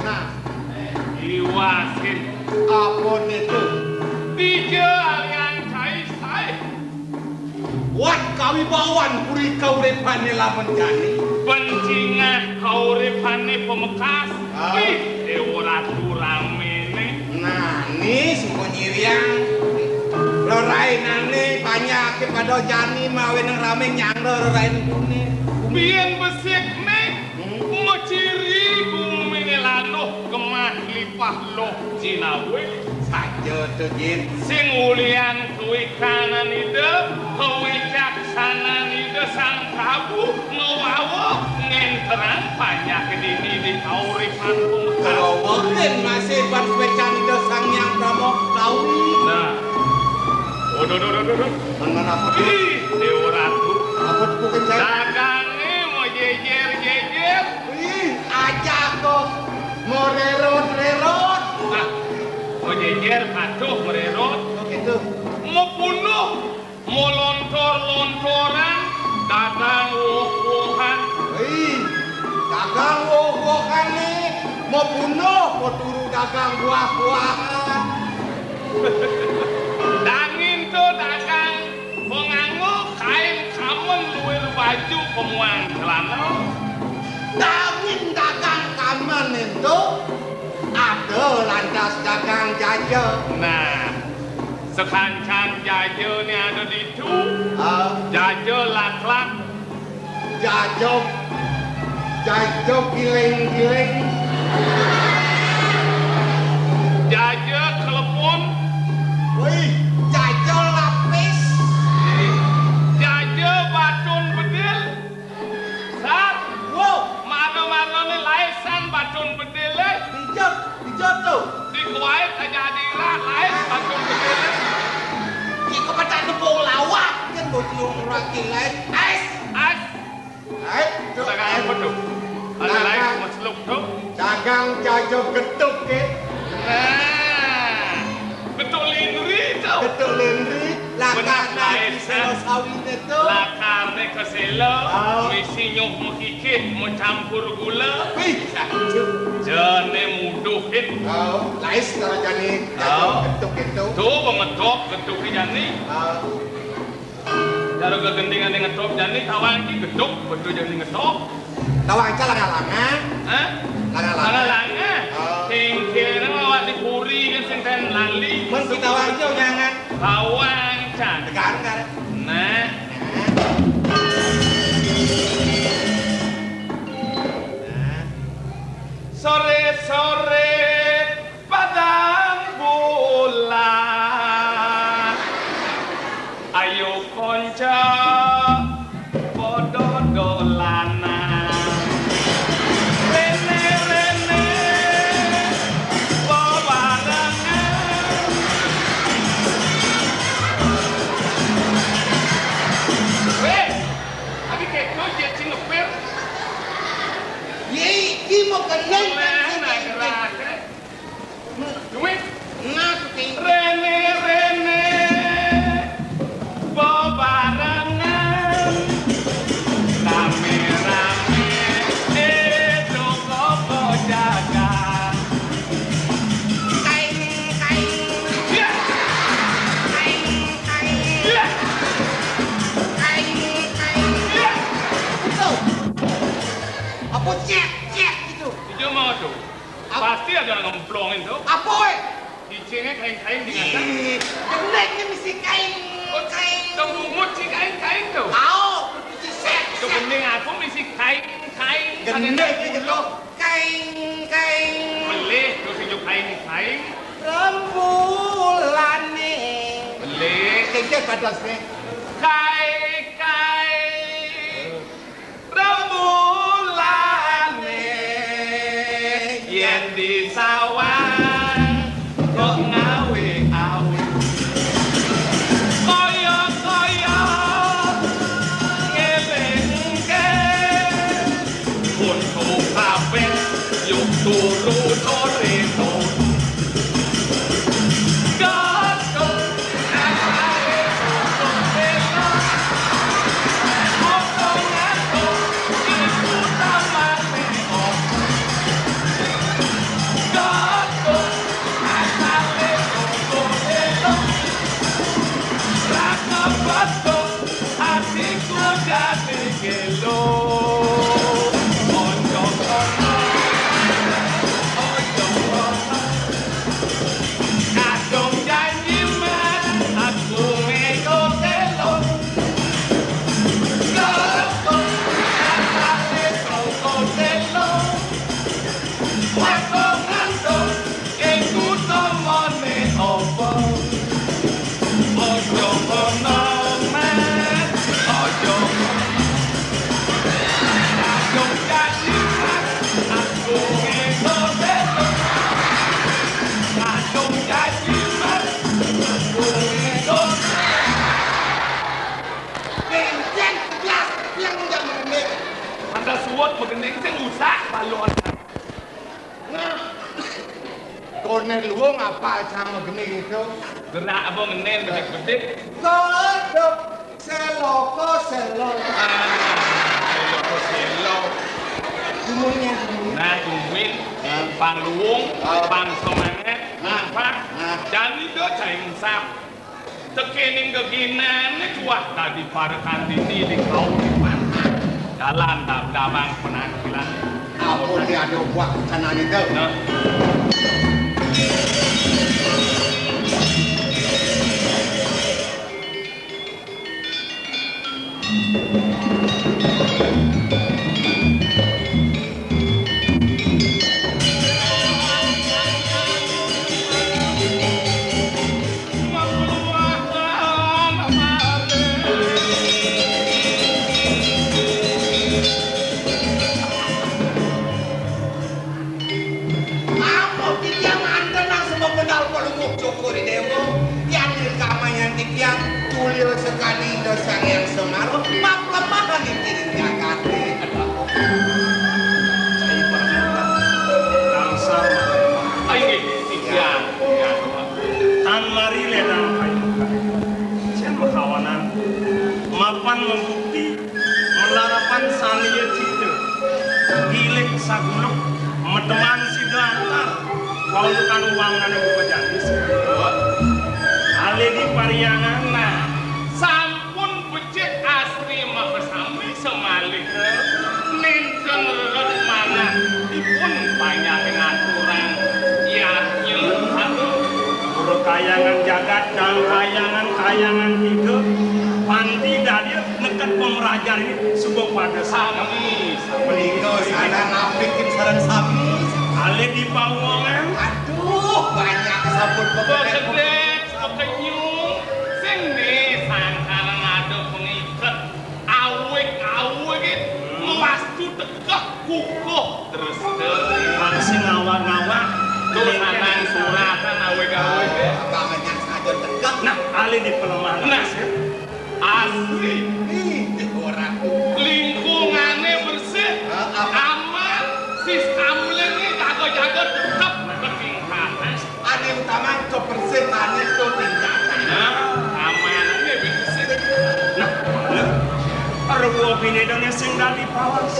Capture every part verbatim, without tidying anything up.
Nah, iwasin. Apa niku? Dija alian cai saé. Wat kawibawan puri kauripané lamun jani. Pencingah kauripané pamekas. Ah. Wih, Déwa Ratu raméné. Nah, ni sing nyiriang. Rerainané panjaké pada jani mawinan ramé nyangga rerain kuné. Biyen besikné. Hmm. Maciri guminé landuh gemah lipah loh jinawé. Saja to, Jin. Sing ulian kawikanan Ida, kawicaksanan Ida Sang Prabu ngawawa ngenterang panjak dini di kauripan pamekas. Kawawa ken masih ban suécan Ida Sang Hyang Brahma kawi. Nah. Waduh, waduh, waduh, waduh. Man, man, apa to? Ih, Déwa Ratu. Apa to, Kanjeng? Dagangé mau jejer-jejer. Ih, aja kok. Mau rerot-rerot. Nah, mau jejer, patuh, mererot. Oh, gitu. Mau punduh, mau lontor-lontoran, dagang woh-wohan. Ih, dagang woh-wohan nih. Mau punduh, mau turu dagang buah-buahan. Dangin to dagang. Panganggo kain kamen luir baju pamuang celana. Dangin dagang kamen ento, ada lantas dagang jaja. Nah, sakancan jajané ada ditu. Ah. Jaja laklak. Jaja, jaja giling-giling. Jaja klepon. Wih, jaja lapis. Jaja batun bedil. Sat. Wow. Mano-mano né laisan batun bedil, eh. Dijot, dijot to. Di Kuwait aja ada Irak, lais batun bedil, eh. Ki kepetak tepung lawak, kan bocil orang kilai. Ais. Ais. Ais, to. Dagang apa to? Ada lais mesluk to? Dagang jaja getuk, ké. Nah, getuk linri to. Getuk linri, lakar lais, lagi selo sawiné to. Lakar né keselo, misi nyuh mekikih, mencampur gula. Wih, saja. Jane muduhin. Oh, lais cara jani jaja getuk itu. To, ngetop getuk jani. Oh. Cara gegendingan ngetop jani, tawang iki geduk, betul jani ngetop. Tawang ca langa-langa. Hah? Langa-langa. Langa-langa. Oh. Singkirna awak di puri kan sing ten lali. Men kita tawang ca undangan. Tawang ca. Tegar, tegar. Nah. Nah. Sore-sore Padang bulan, ayo konco padha dolanan. Rene-rene bebarengan. Weh, lagi keto je sing ngepir. Ye, iki mau kenal. Duit. Nah, rene-rene bebarengan, rame-rame itu koko jaga. Kaing, kaing. Ya. Kaing, kaing. Ya. Kaing, kaing. Ya. Itu. Apa cek, cek gitu? Itu mau tuh. Pasti ada ngemplongin tuh. Apa, weh? Cicingnya kain-kain di ngasan. Ih, gendeknya mesti kain, kain. Kemungut si kain-kain tuh. Tahu, mesti set, set. Kebening aku mesti kain-kain. Gendek gitu. Kain, kain. Melih, terus hijau kain-kain. Rembulane. Melih. Kain-kain padas nih. Kai-kai. Remulane yen disawang kok Gending sing rusak balon. Nah. Kornel luwung apa sama geni gitu? Gerak apa ngenen bedik-bedik? Kodok seloko selo. Ah, seloko selo. Dumunnya dumun. Nah, dumun. Nah. Pang luwung, ah, pang semangat. Nah. Apa? Nah. Jani do cai musap. Tekening geginané kuah dadi para kandini di kauripan. Dalan dam-damang penampilan. Ampun, ya, ada buah kenané to. Nah. Ampun titiang manten nang semedal Palungguh Cokor I Déwa, yan rikamayan titiang tulil sakadi Ida Sang Hyang Semara, maplemahan ing tiring jagaté. Aduh. Cai Pramila, gangsal. Ah, inggih, titiang. Tan mari lédang kayun. Cén makawanan mapan mabukti malarapan sané cita. Gilik saguluk, meteman sida antar. Wau tekan uwangané buka jandis. Alé di Parhyangan, nah, sampun becik asri makasami samaliha nénten rered manah ipun panjang ngaturang yadnya. Pura Kahyangan Jagat, Dang Kahyangan, Kahyangan Tiga, panti dadi neked pamrajan ini suba pada sami. Menika sareng apikin sareng sami. Alé di pawongan. Aduh, banyak sabut pepedek. Pepedek, pekenyung. Sing né sangkalan ada pengiket. Awig-awig, hmm, mastu tekeh kukuh terus. Masih ngawak-ngawak. Tuh, sanang suratan awig-awig, ya. Banyak saja tekeh. Nah, alé di pelemahan. Nah. Asri. Ih, ora. Lingkungané bersih. Hah, apa? Aman. Sis Kamling iki jaga-jaga tetep ketingkatan. Ané utama kebersihane to tindakan. Nah, aman aja bersih. Nah, lho. Arwa binedane sing dadi pawas.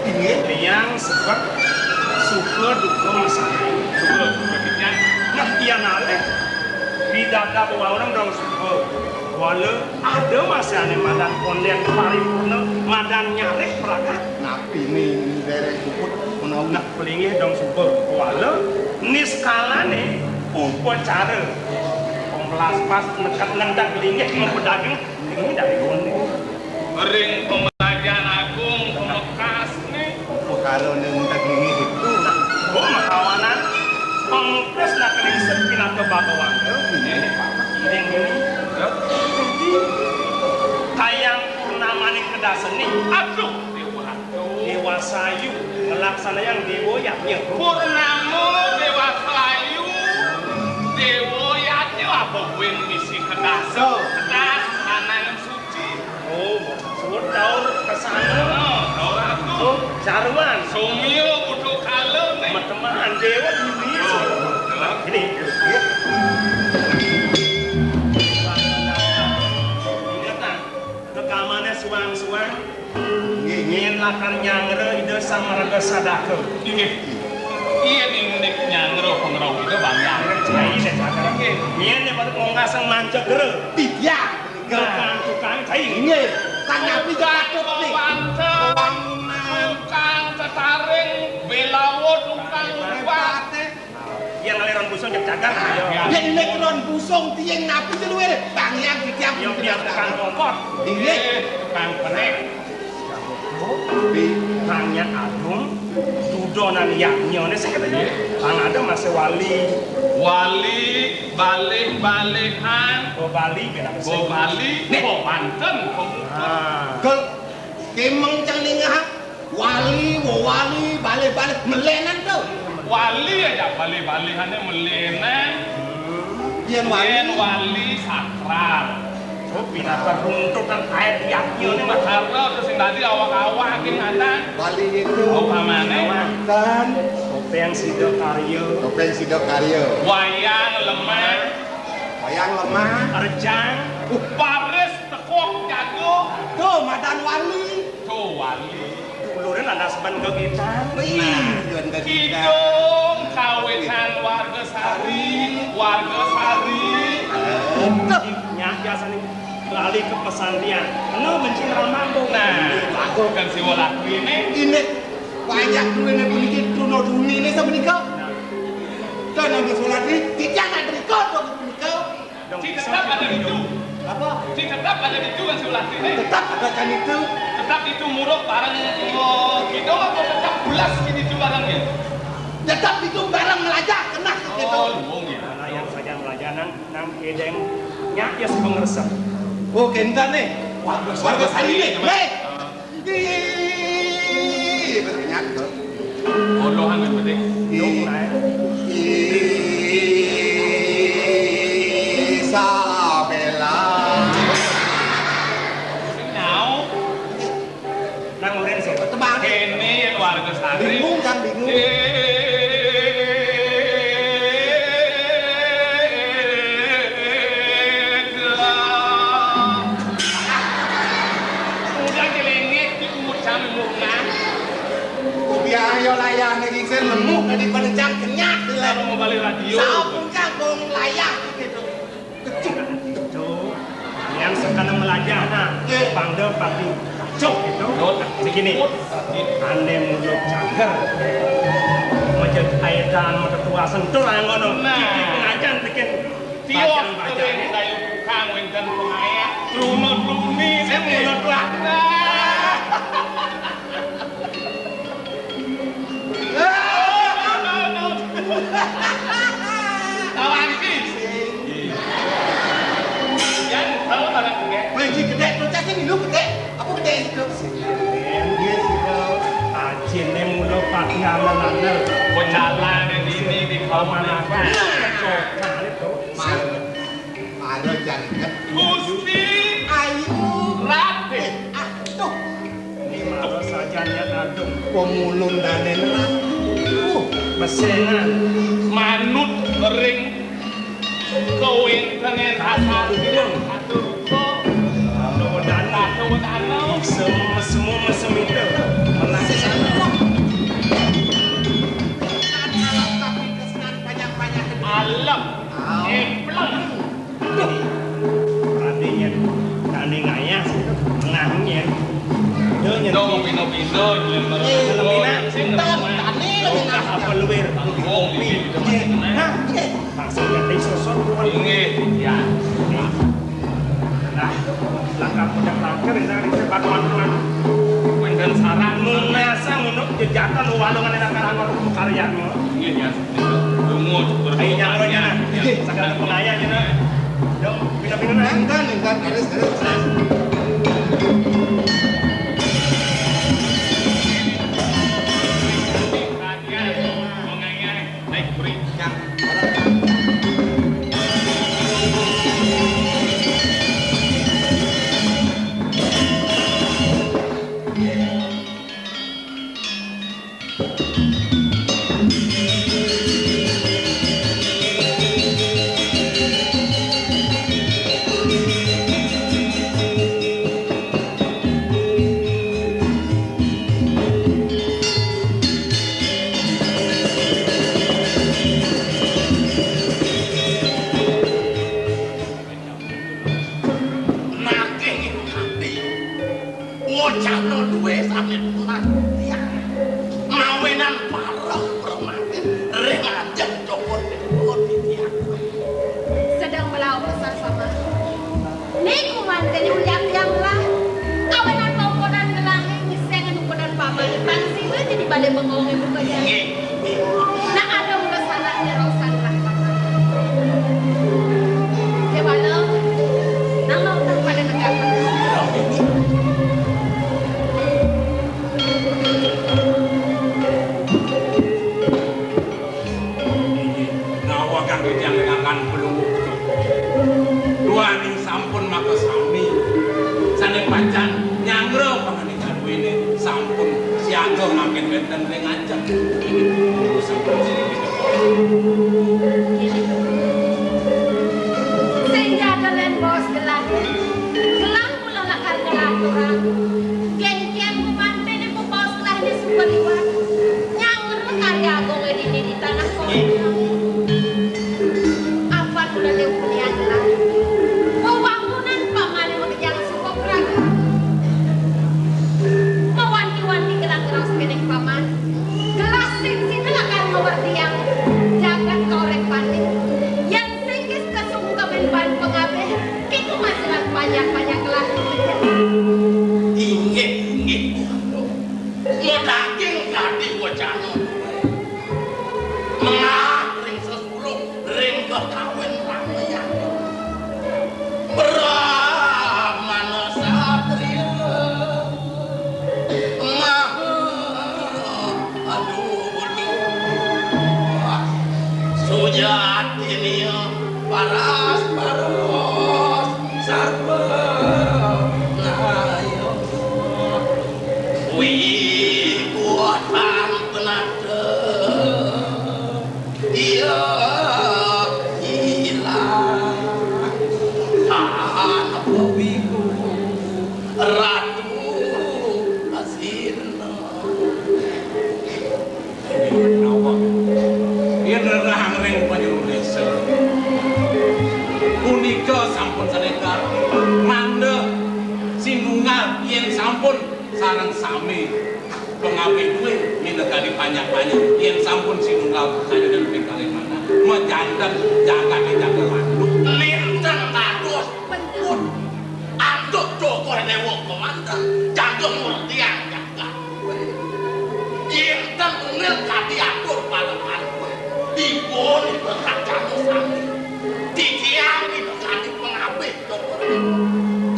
Inggih. Liang sebab suka duka masane. Suka, suka, Binyang. Nah, iya nalih. Pidada bawa orang dong suka. Wala ada masih ane madan konden paripurna, madan nyarih pragat. Napi ni derek puput menawi. Nah, pelinggih dong suba. Wala niskalane upacara. Pembelas pas nekep ngendak linggih mempedaging ini dari konden. Ring pemelajan agung pemekasne. Perkara nentang ini itu. Oh, makawanan pengkes nak kelisep pinaka Bhagawan. Ini, Pak. Ini, ini. Jadi, kayang purnamaning kedaseni. Aduh, Dewa. Dewa Sayu ngelaksanayang Dewa Yadnya. Purnama Dewa Sayu, Dewa Yadnya apa buin misi kedasa? Kedas, tanah yang suci. Oh, suwun daur kesana. Oh, daur aku. Oh, caruan. Sumio butuh kala nih. Meteman dewa dunia. Oh, ini. Ingetan, kekamane suang-suang. Nggih, nggih. Yen lakar nyangra Ida Sang Maraga Sadaka. Inggih. Yen indik nyangra pangrauh Ida bang nyangra. Cai, Ida Sang Maraga. Nggih. Yen nek patut mongkasang manca gera. Tiga. Tukang-tukang cai. Inggih. Kan napi jatuh nih? Banten. Bangunan. Tukang tetaring, belawo tukang hebat. Yang ngaliran busung cek cagar. Ya, ini ron busung tiang napi tu luwe. Bang yang tiang. Yang dia tukang tongkot. Inggih. Tukang penek. Tapi hanya agung dudonan yadnya ni sekali. Bang ada masih wali. Wali, balih-balihan. Oh, Bali, beda. Oh, Bali. Nih. Oh, Banten. Ah. Kal kemeng cang ningah. Wali, wewali, balih-balih, melenan to. Wali aja balih-balihane melenan. Yen wali. Yen wali sakral. Pinaka runtutan ae tiapnya ini, Mas. Karena terus sing tadi awak-awak iki mantan. Bali itu. Upamane. Mantan. Topeng Sidakarya. Topeng Sidakarya. Wayang lemah. Wayang lemah. Rejang. Paris tekuk jago. Tuh, madan wali. Tuh, wali. Dulure ana saben gegitan. Nah, kidung kawitan warga Sari, warga Sari. Nyak biasane lali ke pesantrian. Kena benci ramang tuh. Nah, aku kan si Walatri ini. Ini banyak duwene puniki truna dunine sapunika. Dan nama Walatri tidak ada record waktu punika. Dong, tetap ada itu. Apa? Tetap ada itu kan sebelah sini. Tetap ada kan itu. Tetap itu muruk bareng, oh, gitu apa tetap belas gini itu bareng ya? Tetap itu bareng melajah, kena gitu. Oh, luwung ya. Nah, yang saja melajah nang, nang kedeng nyak ya sepengersem. Oh, kenten nih. Wah, warga Sari nih. Hei. Ih, banyak tuh. Olohan yang penting. Ih, Isabella. Sing nyau. Nang oren sih. Tebang. Kene yang warga Sari. Bingung kan, bingung. Udah jelengit di umur kami murna. Ubi ayo layang ning sing lemuk daripada cang kenyat. Kalau mau balik radio. Sampun kagong layang gitu. Itu yang sekalian melajah nah. Pangda pati cok gitu. Begini. Ane mulut cager. Macet ayedan mata tua sentul ae ngono. Nah. Iki pengajian bikin Tios kering kayu tukang wénten pengayah truna-truni. Sing mulut lah. Nah. Tawang iki. Sing. Iya. Jan, kalau barang gedé. Beli gedé, terus cacing dulu gedé. Apa gedé itu? Sing gedé, nggih, sing gedé. Ajine mulo pati angel-angel. Pecalan ini di kawan apa? Nah, itu. Mara, mara jangkep. Gusti Ayu Raden. Aduh. Ini mara sajane aduh. Pemulung danen aduh. Mesengan. Manut ring kawéntenan asal. Aduh. Aduh. Aduh. Semua, semua mesem itu. Menang sana. Alam. Empleng. Duh. Tadi nyen, tadi ngayah, tengahnya. Duh, nyen. Duh, pino-pino, nyen. Eh, lebih nak. Sing tadi lebih nak. Apa luwir? Kopi. Nah, iya. Maksudnya, tadi sosok, bukan. Inggih, ya. Nah, langkah puncak langkir, ini dari sebat tuan-tuan. Wénten saran. Nunasa, ngunuk, jejatan, walungan, enak, karang, karya. Inggih, ya. Lunga, ayo, nyang roh, nyang. Nggih. Saged pengayah, nyang. Yo, pina-pina, nah. Nggih, nggih, terus, terus. Pengayah, naik beri. Nyang. Ring ajeng. Ini urusan sini kita. Sing jaga lén baos gelah. Gelah mula lakar ngelaturang. Kénkén gumantiné baos gelahé suba liwat. Nyanggra karya agungé dini di tanah kono. Apan mula déwék gelah. Wewangunan pamané makejang suba praga. Mawanti-wanti gelah ngraos kéné, Paman. Gelah sing sida lakar ngawerdiang jagat kauripané. Yén sing kis kasungkemin baan pangabih, kéto masihan panjak-panjak gelah. Inggih, inggih, Putu. Madaging kadi wacana. Mengah ring sesuluk, ring kakawin ramayana. Brahmana satria. Maha aduh. Sujatinia paras paros sarwa naya. Wikuatan penata. Iya ilang. Anak wiku. Ratu Asina. Yén rerahang ring Panjuru Désa. Punika sampun sané kardi. Mangda sinunggal yén sampun sareng sami pangabih duwé minakadi panjak-panjak. Yén sampun sinunggal kayunan ping kalih manah. Majanten jagaté jaga landuk. Linten dados pun. Antuk Cokor Déwa kemanten jaga murtian jagat. Yén ten ungil kadi atur palekan kuwi, dipun ibadah jana sami. Titiang minakadi pangabih Cokor Déwa.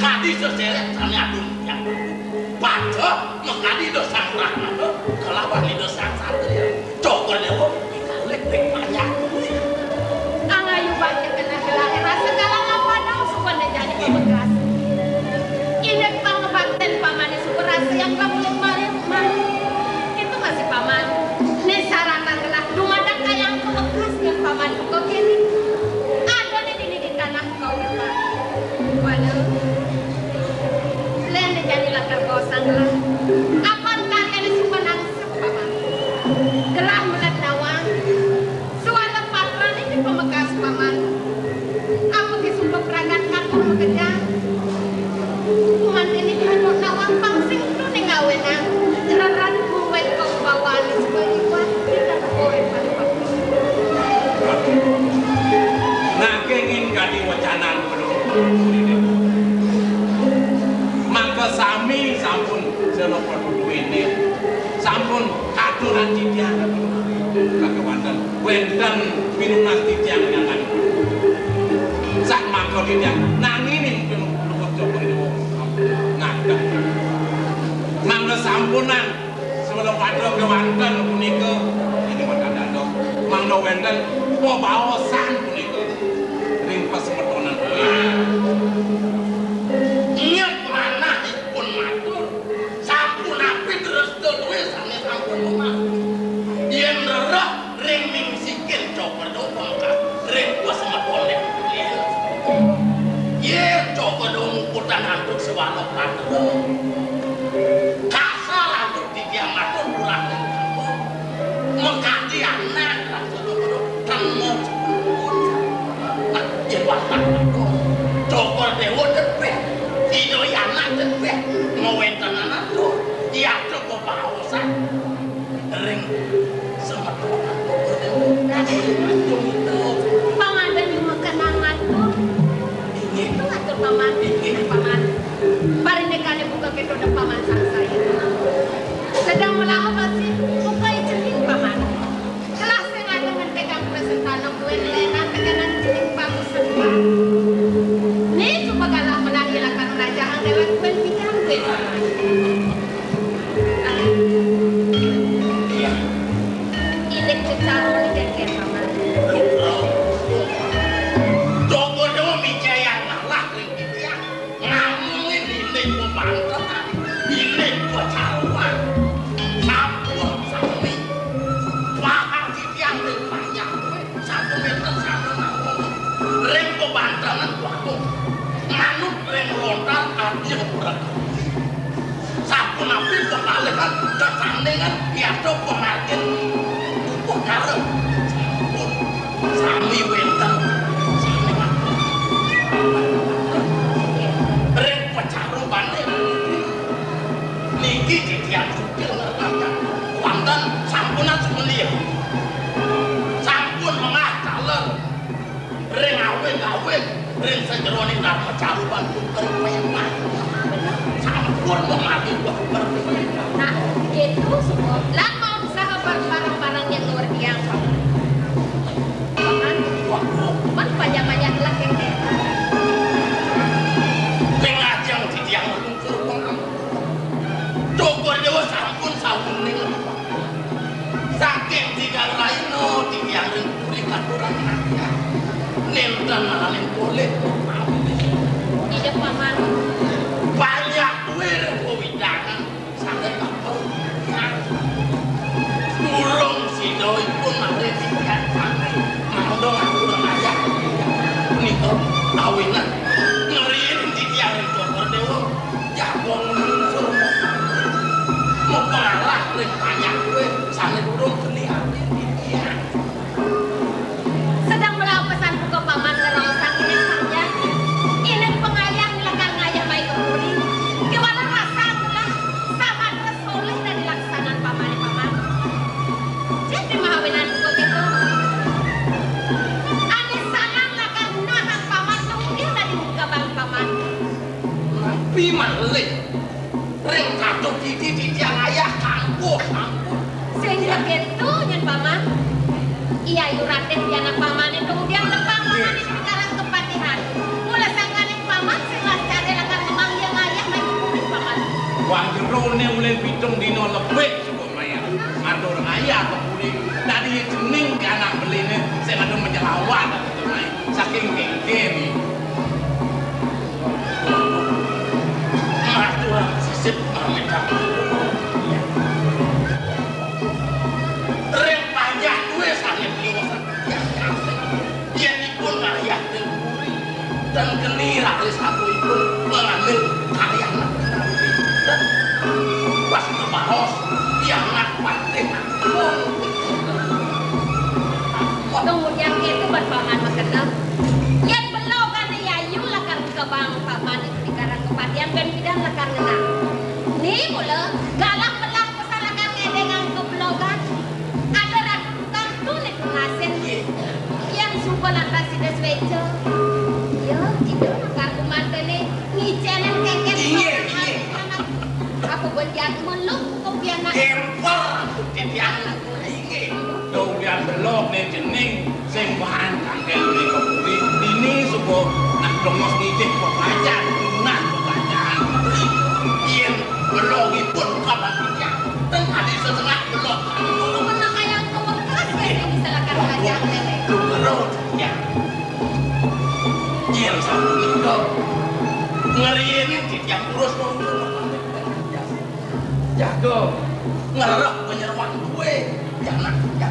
Kadi seseret sané adun yang. Pada makadi Ida Sang Brahmana kalawan Ida Sang Satria. Cokor Déwa mikalih ring panjak. Angayu bakti keneh gelahé rasa kalah lapada suba jani pamekas. Indik pangabakten pamané suba rasa yang kamulit malih malih. Kéto masih paman. Né saratan gelah dumadak kayang pamekas yang paman buka kéné. Adané dini di tanah kauripan. Waduh. Lén jani lakar baosang gelah. Apan karyané suba nang Paman. Gelah melet nawang. Suara patrané di pamekas, Paman. Apa ki sumpah pragat katur makejang. Kuman ini dianut nawang pang sing tu ning awenan. Rerat kuwet kau bawané sebagai buat kita kowe pada waktu. Nanging ing kadi wecanan penuh. Maka sami sampun senopo duwene. Sampun katuran titiang kagem wonten. Wenten pinunas titiang ngangan. Sak mangka titiang nanging ing pinungkut coba dewa. Ngadeg. Mangda sampunang sebelum pada kewanten punika ini wonten dados. Mangda wenten pebaosan punika ring pasemetonan. Ingat manah ipun matur. Sampun apit resta duwe sane sampun memah. Yen rereh ring mingsikin coba do pangkat ring pasemeton nek. Yen coba do mukutan antuk sewala patra. Kasar antuk titiang matur murah ning kampung. Mengkati anak rasa coba do temu. Nah, yen watak matur. Coba dewa debih. Ida anak debih. Ngawenten anak tuh. Iya coba paosan. Ring semeton. Paman banyu makan atur. Inggih. Itu atur paman. Inggih. Paman. Barine kane buka keto da paman sangsaya. Sedang melaha basi, buka ijening paman. Kelas sing ada ngentekan presentana kue lena tekenan ijening paman semua. Anak waktu manut ring lontar adi ora. Sapunapi pepalihan kasandingan yadra pamargin upakara. Sampun sami wénten sami ngatur. Ring pacarubane niki titiang sugih ngertakan wonten sampunan sumendya. Sampun mengah taler. Ring awig-awig, ring sajeroning dharma caruban puter pemah. Sampun mengadi puter pemah. Nah, gitu semua. Lan mau usaha bar-, barang-barang yang luar biasa. Paman, wah, man panjang-panjang lah yang dia. Ring ajeng titiang lungsur pun. Cokor Dewa sampun sauning. Saking tigang raina titiang ring puri katuran ayah. Nénten malih polih. Ida paman. Banyak kuwi ring wewidangan saking kapal. Durung sida ipun malih titiang sami. Mangda ngatur ayah. Punika awinan ngriin titiang ring Cokor Dewa. Jagung lungsur. Mupalah ring panjak kuwi sané durung geni ati titiang. Sedang melampasan buka paman ngeraosang ining panjak. Ining pangayah lakar ngayah mai ka puri. Kéwala rasa kula samatra solih dadi laksanan pamané paman. Jadi mahawinan buka kéto. Ané sanan lakar nahang paman tumuju dadi kabang paman. Napi malih ring kato titi titiang ayah kampuh, kampuh. Sing begitu nyen paman. Iya yu Raden pianak pamané tumudian tepang pamané di Karang Kepatihan. Mula sangkaning paman sing lancaré lakar ngemang yang ayah main kulit paman. Wah jeroné ulih pitung dina lebih. Lumayan. Ngatur ayah ka puri. Dadi cening pianak beliné sing ada menyelawat. Saking kéngkén. Ngatur sisip mamit. Ring panjak kuwi sané piwasa. Yén ipun ngayah ring puri, ten keni raris atuipun ngambil karyanak menawi ten pas ngebaos pianak patih. Kemudian itu buat paman makenel. Yén belogane yayu lakar kebang paman itu di Karang Kepatihan ben pidan lakar ngenang. Ni mula galah melah pesan lakar ngedengang keblogan. Ada ratu Tantu niku ngasin. Nggih. Yang suba lantas sida sweja. Ya, ida lakar kumantene ngicenin kengken. Nggih, nggih. Apa benjat meluk kau pianak. Gempor, titiang. Nggih. Tuh, pian belok ne cening sing bahan kangkel ne kepuri. Dini suba nak dongos nitih pepacan, nah pepacan. Yen belok ipun kapan titiang. Teng adi setengah belok. Pernah kaya kemekas kaya bisa lakar belajar lele. Lu ngerut, ya. Yen sapunika ngeriene titiang terus nunggu. Jago ngerek penyeruan kue. Ya nak, ya.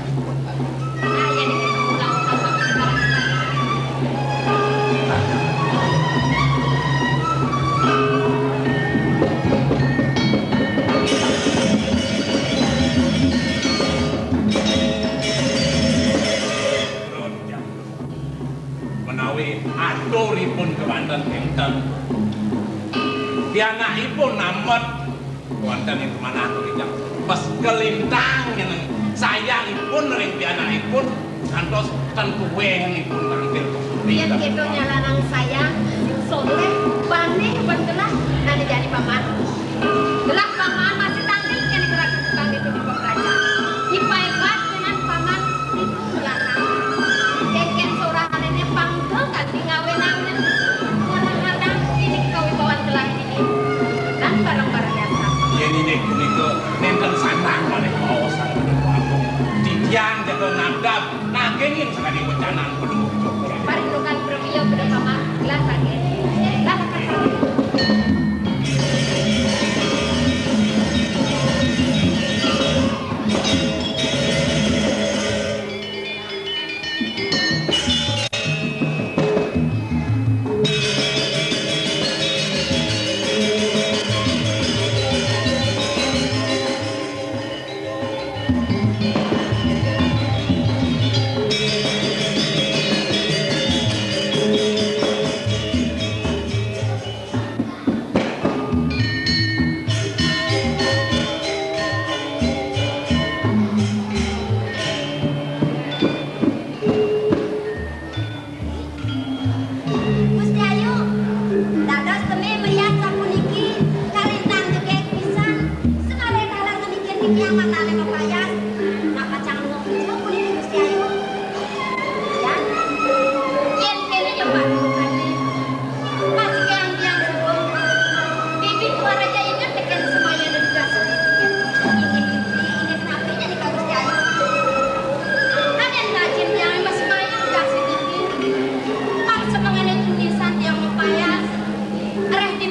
Menawi aturipun kemanten kinten, pianakipun namet wonten ing manah ingkang pas kelintang ngeneng sayangipun ring pianakipun ngantos ten tuwengipun tampil. Yen kita nyalanang sayang, soleh, bani, ben genah, nani jani paman. Gelah paman masih tangkil kene gerak tukang itu di pemeraja. Ipai bat dengan paman itu melarang. Kengken seorang anaknya pangkel kan di ngawenang. Kadang-kadang ini kewibawaan gelah ini. Dan barang-barang yang sama. Yen inggih punika nenten sandang malih maos saking Prabu. Titiang jaga ngadap nanging sakadi wecanan Prabu Cokor. Parindukan Prabu ya pada paman. Gelah saking. Gelah saking.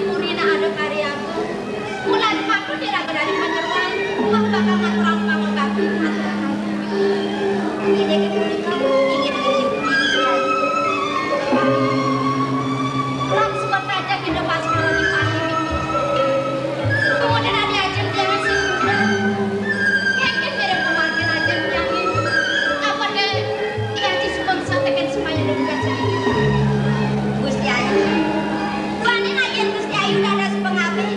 Purina ada karyaku. Mulai patut diraga dari panyeruan, wah bakal ngaturang pangabakti. Ini punika inggih Gusti Ayu. Lan suwet aja kita pas karo dipati. Kemudian ada aja dia masih muda. Kengken mirip pemargin aja yang ini. Apa deh? Iya, disuwun satekan supaya lebih baik. Gusti Ayu. Duaning ajen Gusti Ayu dados pengabih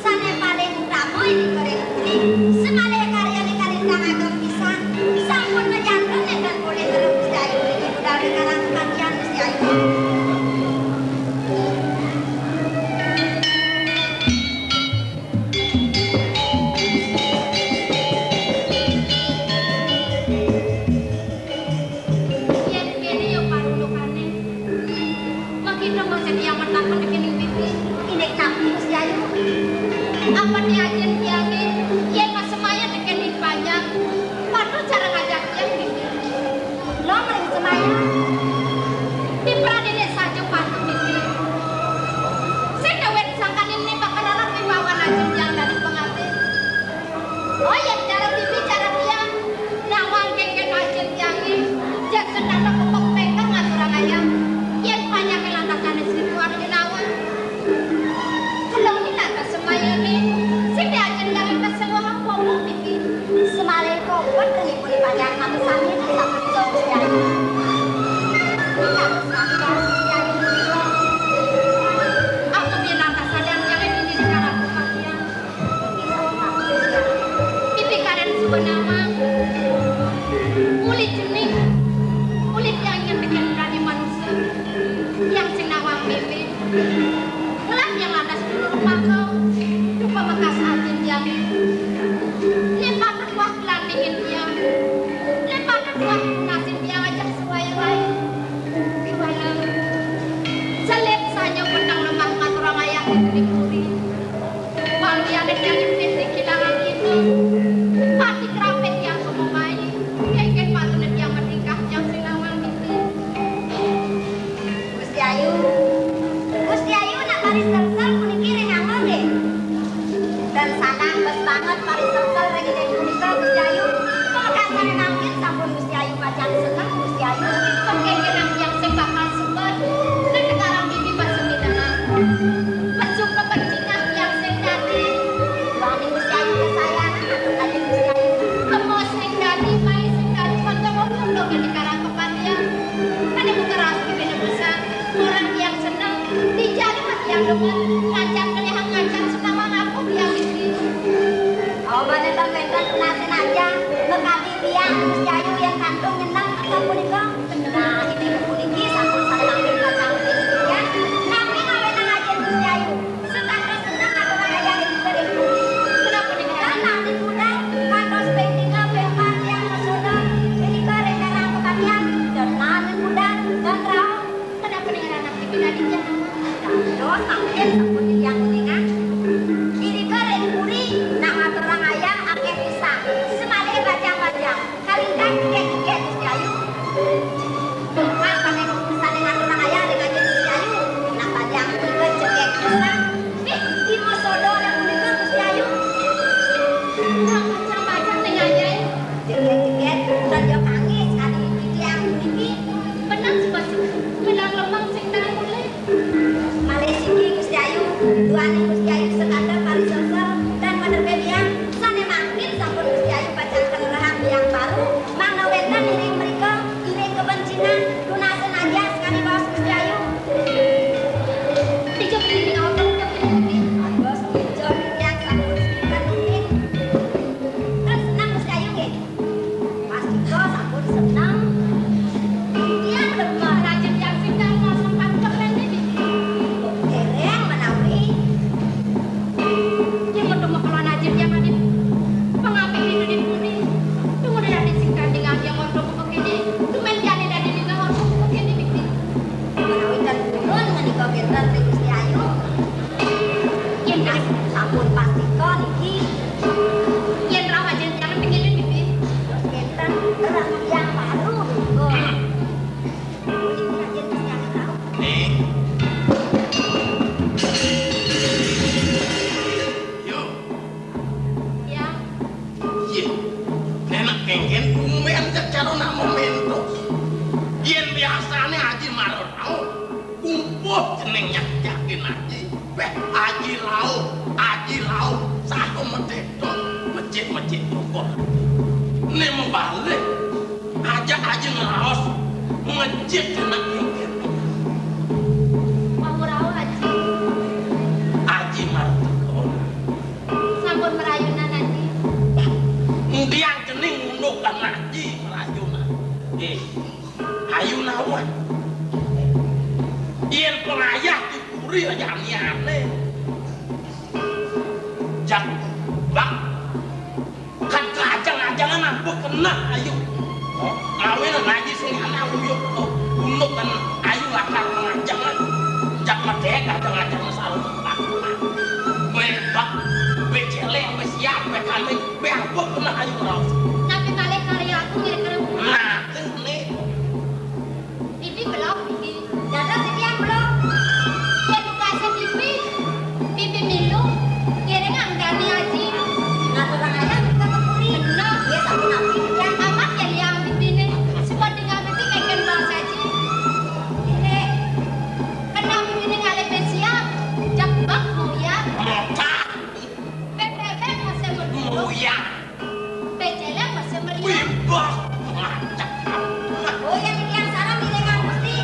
sane paling utama ing negara Budi. Semalih karyane kalintang ageng pisan. Sampun mejanten nenten polih terus Gusti Ayu niki budal ing karang kematian Gusti Ayu. Yen kene ya parundukane. Mangkene mung sing yang menakon dekening pipi. Indik napi, Gusti Ayu? Apa ni ajen kiyane? Yen mas semaya dekening panjang, patut cara ngajak yang pipi. Lo mering semaya. Di pradene saja patut pipi. Sing dawet sangkaning ni bakal anak pipawan ajen yang dari pengantin. Oh, yen cara pipi, cara tiyang. Nawang kengken ajen tiyange. Jan sendana kepek pengkang ngaturang ayam. Yen panyake lantakane sing kuat nawang. Kelong ni lantas semayane. Sing ajen tiyange kesewahang ngomong pipi. Semalih kopet nipun panjang mati sami sapunika Gusti Ayu. Aku biyen lantas sadar tiyange ini sekarang kepatihan. Pipi karen suba nawang. Uli cening, uli tiang yang pengen dadi manusia. Yang sing nawang pipi. Ngelah yang lantas dulu rupa kau. Rupa bekas atin tiang. Lepas wah kelantingin tiang. Lepas wah lunasin tiang aja suwai-wai. Kiwala. Selit sanyo petang lemah ngaturang ayah di puri. Walu yane tiang ing sing kehilangan kita. Pati kerapet tiang sumomai. Kengken patune tiang menikah tiang sing nawang pipi. Gusti Ayu. Gusti Ayu nak baris tersel puniki ring angga nggih. Dan sanang bes banget parisengkel ring inggih punika Gusti Ayu. Pamekasane mangkin sampun Gusti Ayu pacang seneng Gusti Ayu. Pengkekenan yang sing bakal sebet. Ning sekarang ini masih minangan. Pesu kepentingan yang sing dadi. Wani Gusti Ayu kesayangan atau tadi Gusti Ayu. Kemos sing dadi, mai sing dadi, kanca wong dong di karang kepatihan. Kan ibu keras di beda besar. Orang yang seneng, dijadi mati yang demen, ngajak kelihatan ngajak sekawan aku dia mesti. Oh, bane ten wenten tunasin aja, mekadi tiang Gusti Ayu yang kantung nyeneng sapunika. Nah, ini puniki sampun sareng kacang tiang. Nami ngawenang aja Gusti Ayu. Setangkal seneng atau ayah ini beri. Kenapa dengan anak di budal, kantos pendinga, pempat yang mesoda, ini bareng dalam kebatian, dan nami budal, dan rauh. Kenapa dengan anak pipi tadi jangan? Dados mangkin sampun titiang kuningan. Irika ring puri nak ngaturang ayam akeh pisan. Semalih bajang-bajang. Kalintang tiga-tiga Gusti Ayu. Bongkar panen pisan ngaturang ayam ring aja Gusti Ayu. Nak bajang tiga cekek pisan. Nih, di mosodo ada punika Gusti Ayu. Nak bajang-bajang ning ayah. Jeget-jeget, udan ya kangis, kali titiang puniki. Menang sebab menang lemang sing nang mulih. Malih siki Gusti Ayu, duaning Gusti Ayu sekanda parisosel dan panerbedian, sane mangkin sampun Gusti Ayu pacang kelerahan yang baru, mangda wenten ring mrika, iring kebencinan, tunasin aja sekali baos Gusti Ayu. Tiga pilih dengan otot, tiga pilih. Baos tiga pilih yang satu, tiga pilih. Terus senang Gusti Ayu nggih? Pastika sampun seneng. Titiang demen. Rajin tiang sing kang masang pantun rene niki. Dereng menawi. Yen metu mekelon aja tiang adi pengambil itu di bumi. Tunggu dari sing kanding aja ordo buku kene. Tumen jane dari lima ordo buku kene niki. Menawi ten purun menika kinten ring Gusti Ayu. Yen sampun pastika niki. Yen rawuh jenengan pengilin niki. Terus kinten terang yang baru. Ning. Ning nyak yakin Aji. Béh, Aji rauh, Aji rauh, saha medhé to, mecik-mecik tokol. Né mabalik, ajak Aji ngraos, mecik anak nyengkir. Wau rauh, Aji. Aji mara teka. Sampun marayunan, Aji. Ndiang cening unduk anak Aji marayunan. Eh, ayu nawang. Yén pengayah di puri aja aniané. Jak bak. Kan kajang-ajangan apa kena ayu. Ngawin ngaji sing anak uyuk to. Unduk kan ayu lakar pengajangan. Jak medek kajang-ajangan sarung. Kowe bak, kowe célék, kowe siap, kowe kambing, kowe apa kena ayu raos. Napi malih karyaku ngiring-ngiring. Nah, ini. Bibi belum, Bibi. Dados titiang belum. Yén tugasé Bibi, Bibi milu, ngiringang dani Aji. Ngaturang ayah kita ke puri. Bener. Iya, sampun napi titiang. Amat ya liang Bibi né. Sebab dengan Bibi kéngkén bahasa Aji. Ini, kena Bibi né ngalih siap. Jak bak mau ya. Mocah. Bébék masih merdu. Mau ya. Pécélé masih meriah. Wih, bah, mantap. Oh, yén titiang sareng ngiringang Gusti.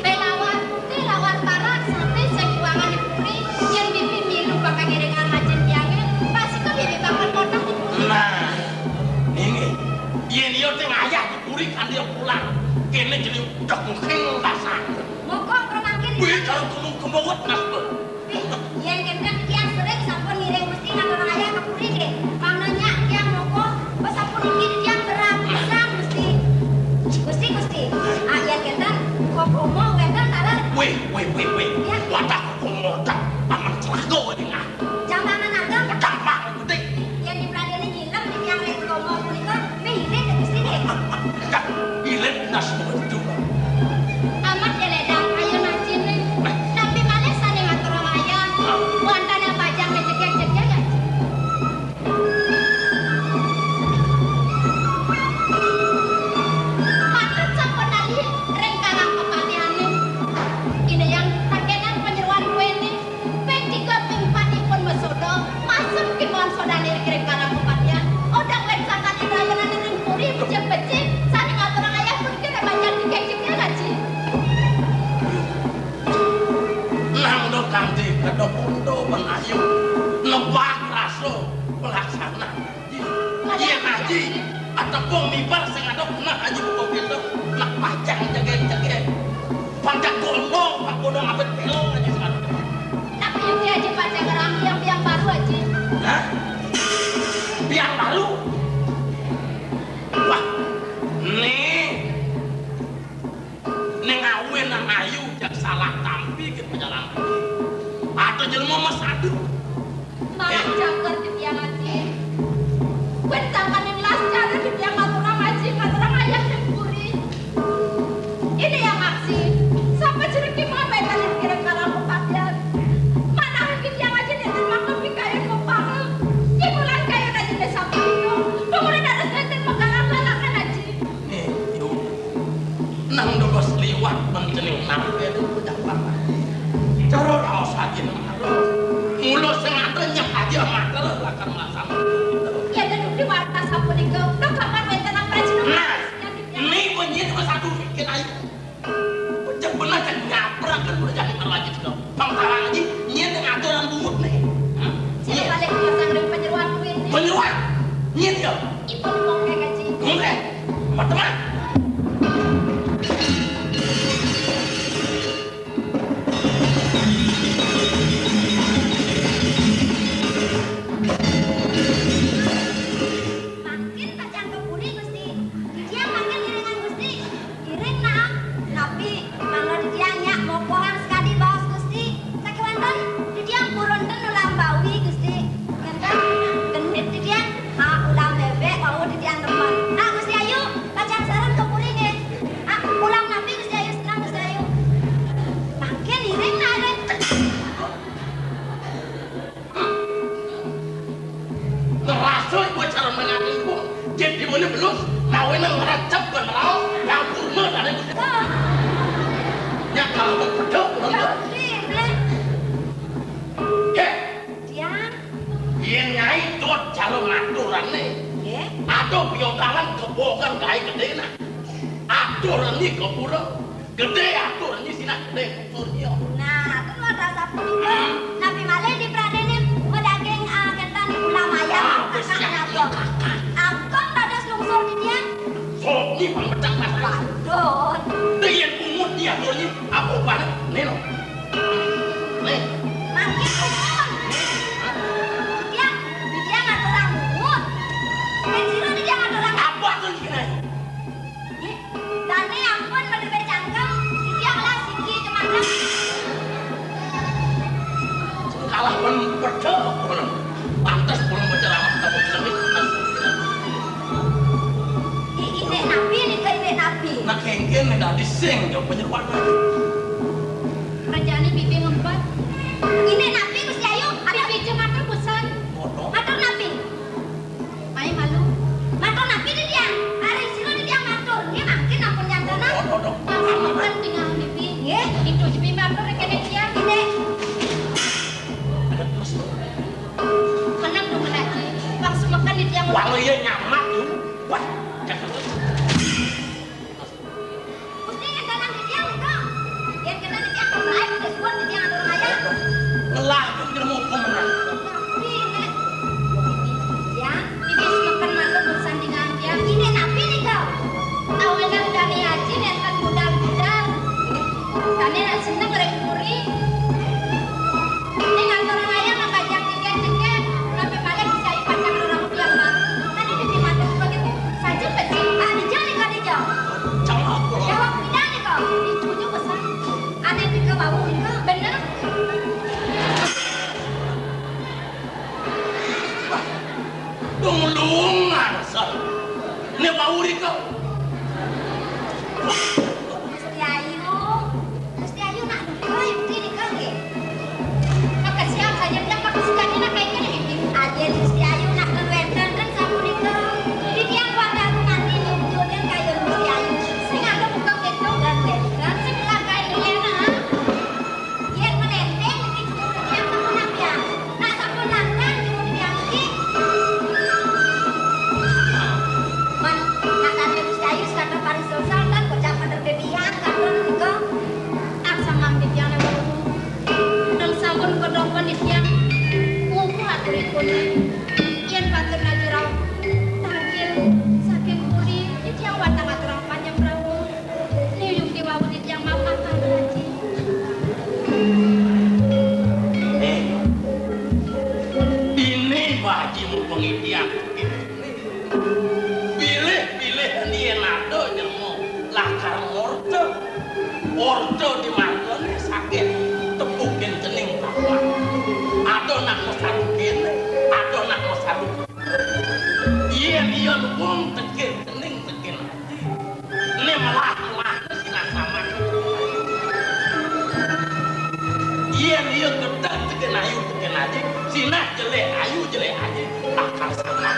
Bé lawar putih, lawar parak, saté sing kuangan di puri. Yén Bibi milu bakal ngiringang ajin tiangé, pasti kok Bibi bakal kothah di puri. Nah, ini, yén iya sing ayah di puri kan dia pulang. Kéné jadi udah mungkin pasang. Monggo, mremangkin. Wih, kalau kamu kemawat, Mas, Bang. Yén kénten titiang sering sampun ngiring Gusti ngaturang ayah ka puri nggih. Mangda nyak titiang moko, wis sapuniki titiang berang pisan Gusti. Gusti, Gusti. Ah, yén kénten, kok komo wénten taler. Wih, wih, wih, wih. Ya. Wadah komo dak aman celaka wéh dingah. Jambangan ageng. Gampang gedé. Yén dipradéné nyilem titiang ring komo punika, mih irit ya Gusti nggih. Dak irit nas betul. Amat ya ledang, ayo najiné. Tapi malih sané ngaturang ayah. Wantah pajang jegég-jegég aja. Patut sampun nalih ring karang kepatihané. Ini yang takénan panyeroan kuéné. Ping tiga, ping empat ipun masoda, masem kémaon sodané ring karang kepatihan. Odang wén sangkan ing rayunan ring puri becik-becik, sané ngaturang ayah puniki ring bajang jegég-jegég aji. Nang do kanti kedok undo menayu, nebak raso pelaksana. Iya, Aji. Atepung miber sing ada punah, Aji, buka pintu. Nak pacang jegég-jegég. Pacang gondong, Pak Gunung Abet Pelong, Aji, sing ada. Tapi yang dia Aji pacang ngerang biang-biang baru, Aji. Hah? Biang baru? Wah, nih. Ning awinan ayu jak salah tampi ké panyalang. Ada jelema masadu. Malah jangkar titiang aji. Kuwi sangkaning las cara titiang ngaturang aji, ngaturang ayah ning puri. Ini yang aksi. Sapa jereki mawé tadi kira karang kepatian. Mana titiang aji nenten mangkep di kayun kepala. Ibulan kayun aji desa Pino. Pemuda dados nenten mengkarang lalakan aji. Nih, yuk. Nang dogos liwat mencening nang itu pejabat. Cara raos aji nang ado. Mula sing ada nyek aji amat Ane. Nggih. Aduh, piotalan kebokan kae gedhe nah. Aduh, reni kepura. Gedhe aduh, reni sinak gedhe kusur dia. Nah, terus rasa punika. Nabi malih dipradene medaging, ah, kenten ulam ayam. Ah, wis kakak ya, nabok. Kakak. Angkong dados lungsur dia. Sok ni pang pedang mas. Waduh. Dengan pungut dia aduh, reni. Apa banget? Nih, no. Nih. Mangke pungut. Dia, dia ngaturang pungut. Kan sira dia ngaturang. Apa tuh, Cina? Nggih. Dane ampun menawi cangkem, dia kelas siki kemana? Kalah pun pedhe, pun pantes pun penceramah kamu seni. I-, inek nabi nika inek nabi. Nak kengken nek dadi sing jauh penyeruan. Kerjane pipi ngempet. Inek nabi Gusti Ayu, ada pipi matur pesan. Ngono. Matur nabi. Ayo malu. Matur nabi di tiang. Ari sira di tiang matur. Nggih mangkin ampun nyantana. Ngono, ngono. Langsung makan tinggal pipi. Nggih. Itu pipi matur kene tiang. Nggih. Menang dong lagi. Langsung makan di tiang. Walau iya nyamak, yuk. Wah, cakep. Gusti ngendalan di tiang nika. Yen kena di tiang terbaik, wis pun di tiang atur raya. Ngelah, aku kira mau pemenang. Tapi nek tiang, iki semakan matur bersandingan tiang. Ini nabi nika. Awenan kami haji nenten budal-budal. Kami nak seneng rek puri. Ning atur raya nang bajang cengkeh-cengkeh, napi malih bisa ipacang rerambut yang baru. Kan ini di mata begitu. Saja pecik, ah, dijang nih, Kak, dijang. Jawab tidak nih, Kak. Itu juga pesan. Aneh nih, Kak, bau nih, Kak. Bener. Dong luung ngarsa. Nek bau nih, Kak. Gusti Ayu. Gusti Ayu nak duka yukti nika nggih. Makasih apa aja bilang makasih kami nak kayaknya nih. Ajen Gusti Ayu nak wenten ten sapunika. Di tiang wadah aku mati nyujunin kayun Gusti Ayu. Sing ada buka pintu dan wenten. Sing lakai enak. Yen menenteng iki cukup tiang sampun ampiang. Nak sampun nantang cukup tiang iki. Man, nak tadi Gusti Ayu sekadar paris dosa kan kocap bener bebian kan nika. Aksam mangke tiang nang nang sampun kodong panitia. Mumpung aturipun. Yen patut najurang tangkil saking puri, tiang watang aturang panjang rawuh. Niung diwawu tiang mapan Pak Haji. Eh, ini Pak Haji mumpung idiak. Pilih-pilih yen ado nyemu lakar ngorta. Orta di margane saking tepukin cening tawang. Ada nak mesadu kene, ada nak mesadu. Yen iya luwung tekil cening tekil ati. Ne melah-melah sinah sama. Yen iya gedeg tekil ayu tekil ati, sinah jelek ayu jelek ati, bakal sama.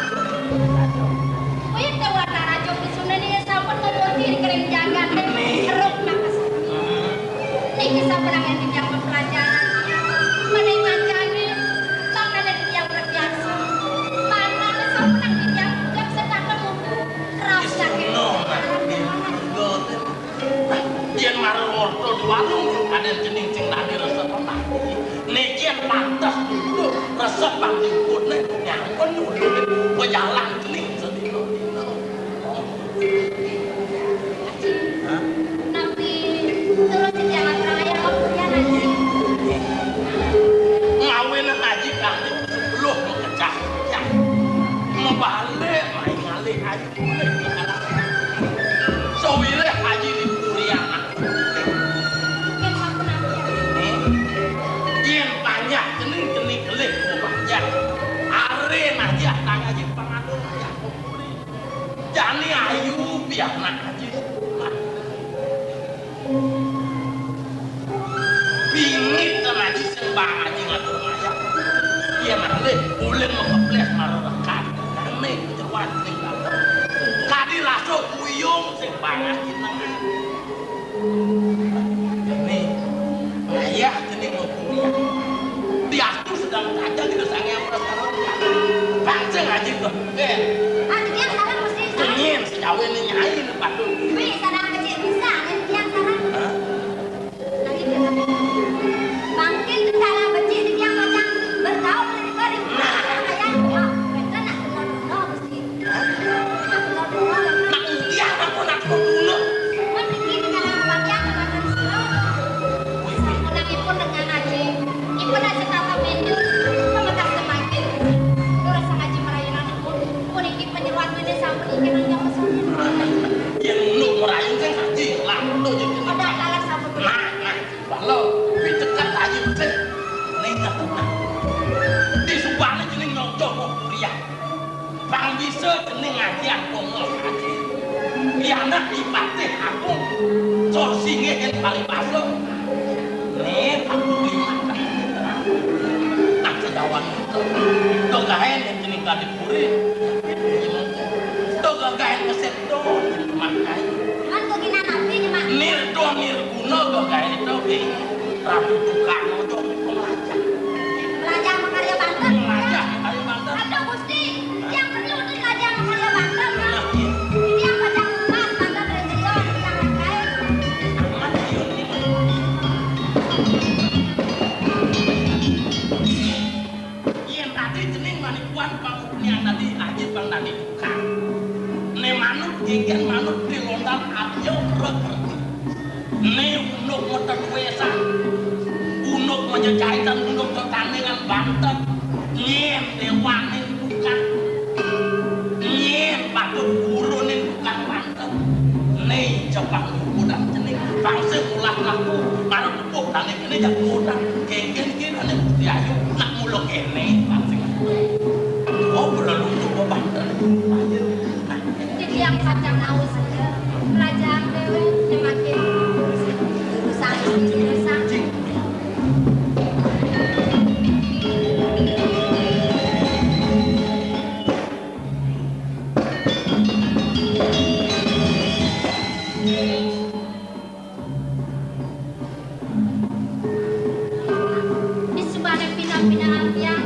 Kuwi tewatara jog disune niki sampun ngemuti kering jagat. Nih. Eruk makasami. Hmm. Niki sampun anggen titiang pelajaran. Menawi mancane, sampun titiang terbiasa. Mangkane sampun titiang jam setengah mutu. Raos sakit. Wis ngono, Mas. Yen marang orta di warung, kadang cening sing lali resep apa? Niki yen pantes dulu resep pang diukutne, nyampun dulu pejalan cening sedina-dina. Hah? Napi terus di jalan raya, ya, Haji? Ngawin Haji kanthi sepuluh mekecah. Ya. Mebalik, main ngalih Haji. Sawire Haji di Purian. Yen panjak cening, cening kelih panjak. Are najah tang Haji pangatur ya. Jani ayu pianak Haji. Bingit tenan sing bang aji ngatur ngayah. Iya malih ulun makeples marang rekan. Nang ning jeruan ning dalem. Kadi rasa kuyung sing bang aji nengah. Ini ngayah kene ngomong ya. Diaku sedang saja kita sange amras karo. Bang sing aji kok. Eh, Di subané cening nyoco kuliah. Pang bisa cening ngajian komo saja. Pianak Ipatih Agung, cor singgih ing paribasa. Né, aku kuwi makan. Tak sedawan itu. Dogaen ing cening kadi puri. Dogaen mesin to. Makai. Cuman kok gina nabi, Mak. Nirdo nirguna dogaen itu, Bi. Ratu tukang ojo melajah. Melajah makarya banten. Melajah makarya banten. Aduh, Gusti, yang perlu itu melajah makarya banten, Mak. Ini yang pada emas, banten dari Jerion, yang lain. Aman, Jerion ini. Yén tadi cening manipuan pangupnian tadi, aji pang tadi tukang. Né manut, gégén manut, né lontar, aja kerek-kerek. Né unduk metet wésan, unduk majejaitan, unduk tetandingan banten. Nyén déwaning tukang. Nyén patut guruning tukang banten. Né cepang nyukudan cening. Bangsa ulah laku. Marep tepuk tangan ini jak kudan. Kéngkén kéné Gusti Ayu. Nak mula kéné. Bangsa. Oh, berlalu coba banten. Ayo. Titiang pacang naus, kerajaan déwék semakin rusak, rusak. Di subané pina-pina tiang,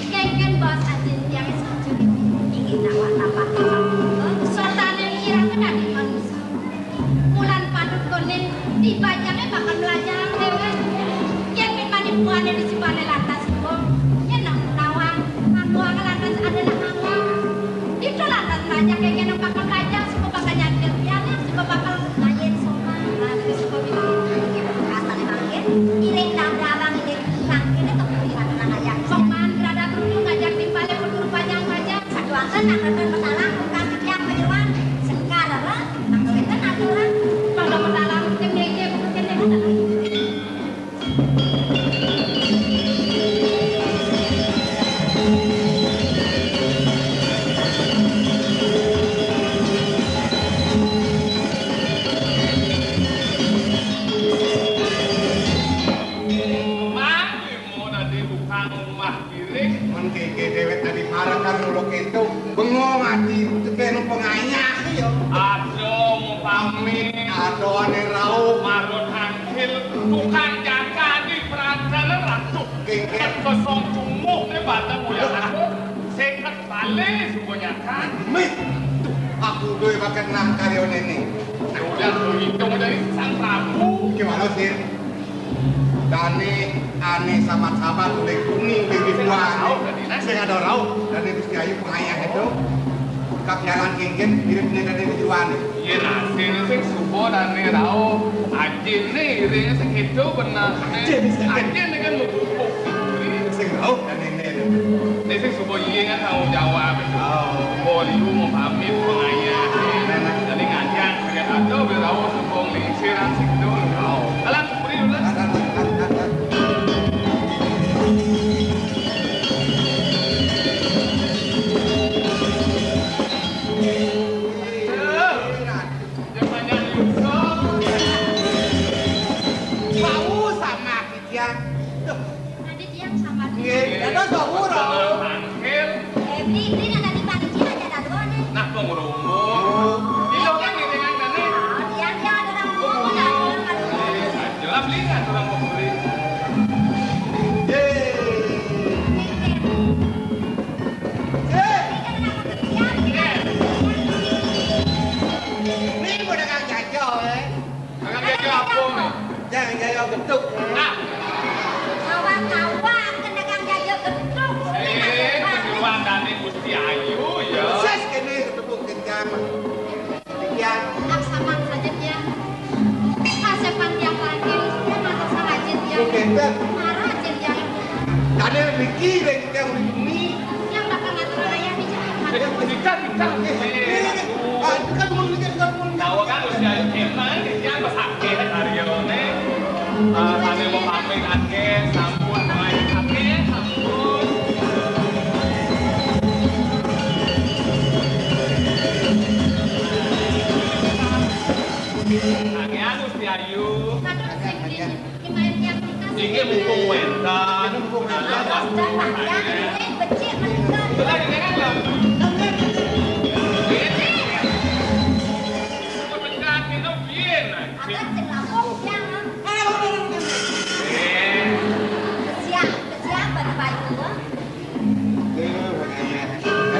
kéngkén baos ajin tiang setuju. Inggih nawak tapak. Suartané ngira dadi manusa. Mulan patut koné, dibajangé bakal mlajahang déwék. Yén pin manipuané di subané lantas suba, yén nak nawang, ngaku lantas ada nak nawang. Ditu lantas mlajah kéngkén bakal mlajah, suba bakal nyantil pianak, suba bakal main soman. Nah, terus suba bikin asalé mangkin, iring dada abang ini mangkin itu kulihat nang ajak. Soman grada perlu ngajak timpalé perlu panjang-panjang. Saduaken nang nonton matalang, bukan tiang panyeroan. Sekar apa? Nang sinten aturan? Pada matalang, sing ngéjé, bukan sing ngéjé. Mang, limo dadi tukang omah. Iring. Mén kéké déwék tadi parekan mula kéto, bengong ati tekén pengayah ya. Ada mupami. Ada ané rauh. Marut angkil, tukang jaga di perantara ratu. Kéké. Kosong cumuh né batang uya aku. Seket balik suku nyata. Mih, tuh, aku duwe bakat nang karyoné né. Udah tuh hitung dari Sang Prabu. Gimana sih? Dané ané sabat-sabat uling kuning di ribuan. Sing ada rauh, dané Gusti Ayu pengayah itu. Kapiaran kéngkén mirip né dané ribuan. Iya, nah, sing, sing suba dané rauh. Ajiné iring sing itu bener. Ajiné sing itu. Ajiné kan mau pupuk. Sing rauh dané né. Né sing suba iring kan tanggung jawab itu. Oh. Suba liu mau pamit pengayah. Nah, nah. Dané ngajak, ngajak ada, biar rauh suba nglingsir sing itu. Oh. Alah, Nggih, dados kok kula. Éh, beli, beli nang dadi panci aja dah dua nih. Nah, kok ngrumbu? Iya kan ini kan tadi. Ah, iya, iya, ada orang ngomong, ada orang ngomong. Jelas beli kan orang mau beli. Yeay. Yeay. Ini kan orang pekerjaan. Ini udah kang jajo, éh. Kang jajo apa, Mak? Kang jajo geduk. Ah. Kawan-kawan kena kang jajo geduk. Éh, kejuang dari Gusti Ayu, ya. Ses kene ketemu kencang. Demikian. Laksaman saja, ya. Kasepan tiang lagi, ya, masa salah aja, ya. Oke, Beb. Marah aja, ya. Tadi Riki, Riki yang Riki. Yang bakal ngatur ayah di Jakarta. Eh, nikah, nikah. Eh, eh, ah, itu kan mau nikah, kan mau nikah. Tahu kan usia emang, dia besakit hari ini. Ah, tadi mau pamit, Ake, sampun, main, Ake. Iki mumpung wénten. Mumpung wénten. Awas, dah, Pak, ya. Becik menika. Lah, ini kan, Bang. Dekat minum piye, nah? Akan sing lampung, ya, Bang. Eh. Kesian, kesian, Bang Bayu, Bang.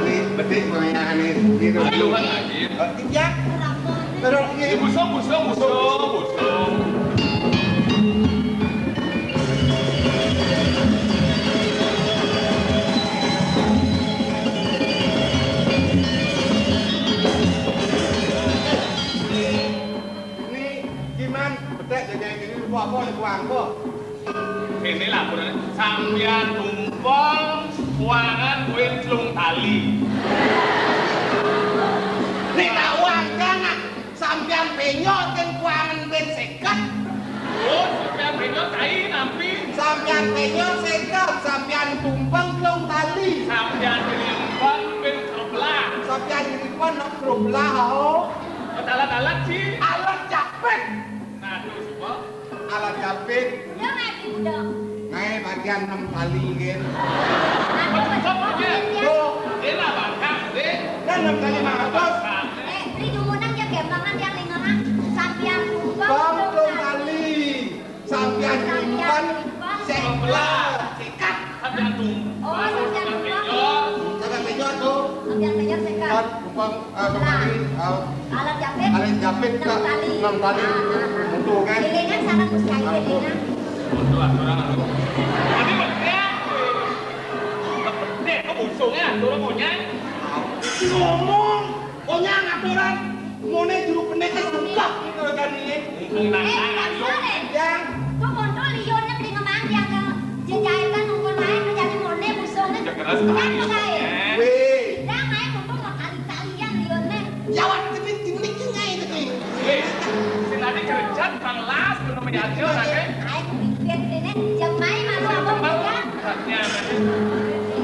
Ini betik pengayaan ini. Aduh, Bang Haji. Iya. Terus ini. Busung, busung, busung, busung. Ini gimana? Betek jaga ini, lu apa, lu kuang, kok? Ini laporan sampeyan tumpeng kuangan kuwi telung tali. Nek tak wangkang, ah, sampeyan penyot kan kuangan ben seket. Oh, sampeyan penyot kai nampi? Sampeyan penyot seket, sampeyan tumpeng telung tali. Sampeyan nyimpen ben kerbelah. Sampeyan nyimpen nok kerbelah, oh. Alat-alat, Ci. Alat capek. Nah, terus apa? Alat capit. Yo, ngaji budok. Ngae bagian enam tali, nggih. Aduh, betul, betul, ya. Tuh. Enak, Bang, Kang, deh. Dan enam tali lima ratus. Eh, Tri dumuneng ya gembangan yang lingkungan. Sampeyan tumpeng, bang, tumpeng tali. Sampeyan nyimpen, sempel, sikat. Sampeyan tumpeng. Oh, sampeyan tumpeng. Sampeyan penyot, tuh. Sampeyan penyot, sikat. Kan, tumpeng. Ah, kembali, ah, alat jepit. Alat jepit enam tali. Enam tali. Ah, ah, ah. Betul, kan? Ilingan sana, Gus Kai, ilingan. Betul, aturan, aturan. Tapi betul. Betul, kok busungnya, aturan monyet. Ngomong, monyet aturan. Mone juru pendekar suka gitu kan ini. Eh, Bang Saleh. Yang. Kok kontrol liurnya beli ngemang yang ke jejahitan nungkul main menjadi mone busungnya. Ya, keras. Kan, Bang Saleh? Weh. Yang main untung kali-kalian liurnya. Jawan jenis-jenis ngae iki. Wis, sing ati gerejat, Bang Las, ngono meyati ora, Kek? Ae bibit rene jemai malu apa bukan?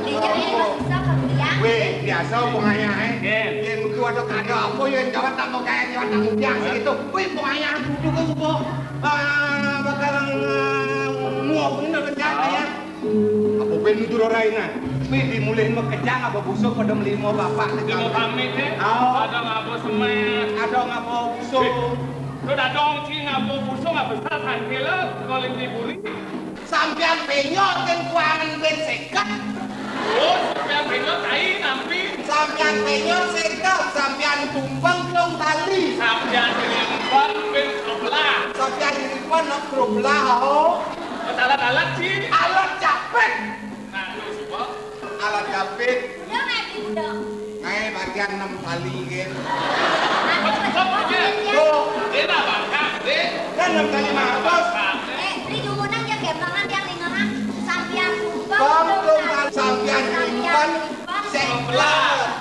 Iya, iya, bisa kerja. Weh, biasa wong ayahe. Nggih. Yen kuwi ada karya apa ya jawab tak mau kae jawab tak mupiang segitu. Kuwi wong ayah duduk kok supo. Ah, bakal, ah, ngomong bener kerja ya. Apa ben nutur ora enak? Kuwi dimulih mekejang apa busuk pada melimo bapak. Limo pamit, eh? Oh. Ada ngapa semen? Ada ngapa busuk? Eh, lu dah dong, Ci, ngapa busuk, ngapa besar, sangkela, sekolah di buri. Sampeyan penyot kan kuangan ben seket. Oh, sampeyan penyot, tai, nampi. Sampeyan penyot seket, sampeyan tumpeng telung tali. Sampeyan nyimpen ben kerbelah. Sampeyan nyimpen nok kerbelah, oh. Alat-alat, Ci. Alat capek. Nah, terus apa? Alat capit. Yo, ngaji budok. Ngae bagian enam tali, nggih. Aduh, betul, betul, ya. Tuh. Dia nak bangkang, deh. Kan enam tali lima ratus. Eh, Tri dumuneng ya gembangan yang lingkungan. Sampeyan tumpeng, bang, tumpeng, tumpeng. Sampeyan nyimpen, sempel,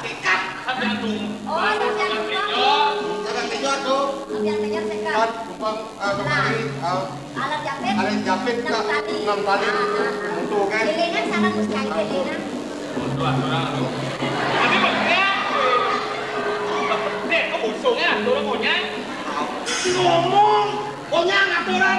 sikat. Sampeyan tumpeng. Oh, sampeyan tumpeng. Sampeyan penyot, tuh. Sampeyan penyot, sikat. Kan, tumpeng, eh, kembali, eh. Alat jepit. Alat jepit, enam tali. Enam tali. Ah, ah. Betul, kan? Ilingan sana, Gus Kai, ilingan. Betul, aturan, aturan. Tapi betul. Betul, kok busungnya, aturan monyet. Ngomong, monyet aturan.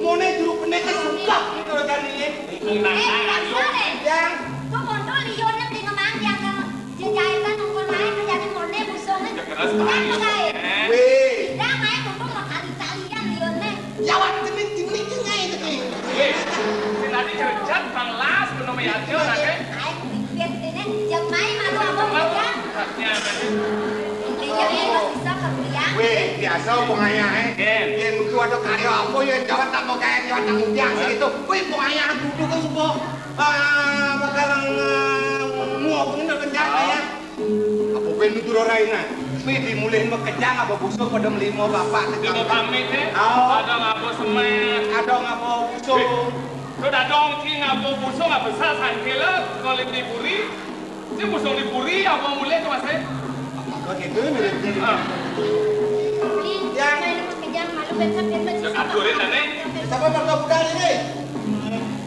Mone juru pendekar suka gitu kan ini. Eh, Bang Saleh. Yang. Kok kontrol liurnya beli ngemang yang ke jejahitan nungkul main menjadi mone busungnya. Ya, keras. Kan, Bang Saleh? Weh. Dah main untung kali-kalian liurnya. Jawan jenis-jenis ngae iki. Wis, sing ati gerejat, Bang Las, ngono meyati ora, Kek? Ae bibit rene jemai malu apa bukan? Iya, iya, bisa kerja. Weh, biasa wong ayahe. Nggih. Yen kuwi ada karya apa ya jawab tak mau kae jawab tak mupiang segitu. Kuwi wong ayah duduk kok supo. Ah, bakal, eh, ngomong bener kerja ya. Apa ben nutur ora enak? Kuwi dimulih mekejang apa busuk pada melimo bapak. Limo pamit, eh? Oh. Ada ngapa semen? Ada ngapa busuk? Eh, lu dah dong, Ci, ngapa busuk, ngapa besar, sangkela, sekolah di buri. Ci, busuk di buri, apa mulih ke, Mas, eh? Apa gitu, mirip-mirip? Ah. Beli, ya. Saya mekejang, malu, besar, besar. Ya, aturin, dah, Nek. Siapa bakal buka ini?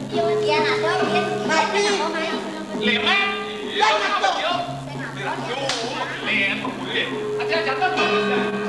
Yo, dia ada, dia. Tapi. Lima. Lah, ngaco. Yo. Sing ngapa? Yo, Nek, apa boleh? Aja jatuh, Mas.